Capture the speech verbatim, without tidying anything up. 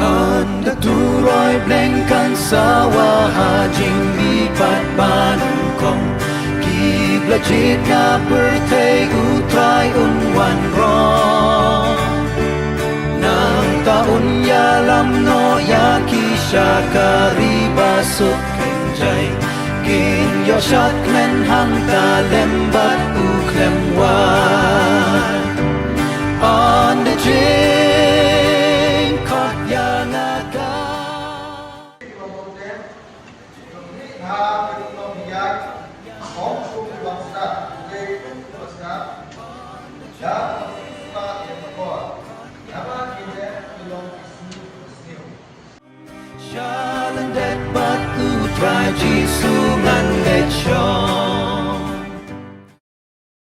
Ynda u roi bleng kan sawa ha jingbieit bad ba nyngkong, ki ba la jied na pyrthei U Trai un wanrah. Nangta un ïalam noh ïa ki sha ka ri ba suk kynjai, kin ïoh shad kmen hangta lem bad U khlem wai. Ynda jingkhot ïa nga ka Sha lyndet bad U Trai Jisu ngan leit shong.